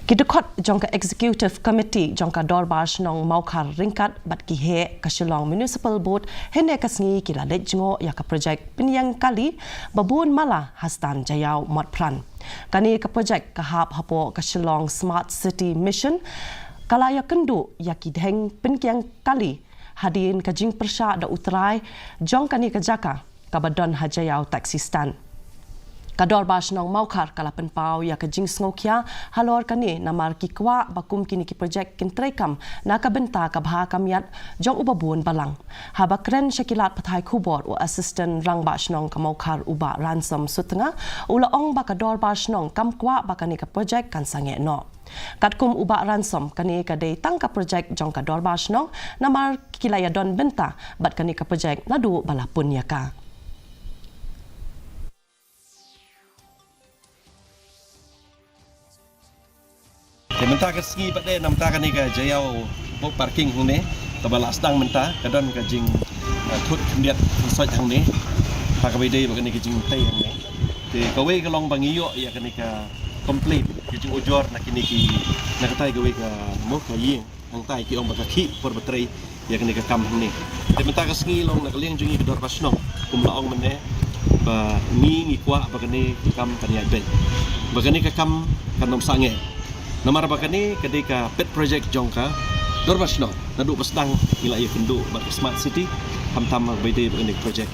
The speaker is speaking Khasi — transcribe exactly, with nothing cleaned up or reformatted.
Ki dkhot jong ka Executive Committee jong ka Dorbar Shnong Mawkhar ryngkat bad ki heh ka Shillong Municipal Board hynne ka sngi ki la leit jngoh ïa ka projek pynïeng kali ba bun mala ha Stan Jaiaw Motphran. Kane ka projek ka hap hapoh ka Shillong Smart City Mission, ka la ïakynduh ïa ki dheng pynkieng kali hadien ka jingpyrshah da u trai jong kane ka jaka kaba don ha Jaiaw taxi stand. Ka Dorbar Shnong Mawkhar ka la pynpaw ïa ka jingsngewkhia halor kane namar ki kwah ba kum kine ki projek kin treikam na ka bynta ka bha ka miat jong u babun balang. Haba kren sha ki lad pathai khubor, u Assistant Rangbah Shnong ka Mawkhar, u Bah Ransom Sutnga, u la ong ba ka Dorbar Shnong kam kwah ba kane ka projek kan sangeh noh. Katkum u Bah Ransom, kane ka dei tang ka projek jong ka Dorbar Shnong, namar ki la ïadon bynta bad kane ka projek naduh ba la pun ïa ka. Te mynta ka sngi pat de, na mynta kane ka Jaiaw boat parking hangne, kaba la sdang mynta, ka don ka jing, eh, thut khyndiat khynsoit hangne. Ha kaba ïadei bad kane ka jingtei hangne. Te kawei ka long ba ngi ïoh ïa kane ka complaint, ka jingujor na kine ki, na katai kawei ka mo ka ïing. Hangtai ki ong ba ka khih por ba trei ïa kane ka kam hangne. Te mynta ka sngi long na ka liang jong ngi ka Dorbar Shnong, kum la ong mynne, ba ngi ngi kwah ba kane ka kam kan ïaid beit, ba kane ka kam kan ym sangeh. Namar ba kane ka dei ka pet project jong ka Dorbar Shnong. Naduh ba sdang ngi la ïakynduh bad ka Smart City, khamtam ba ïadei bad kane ka project.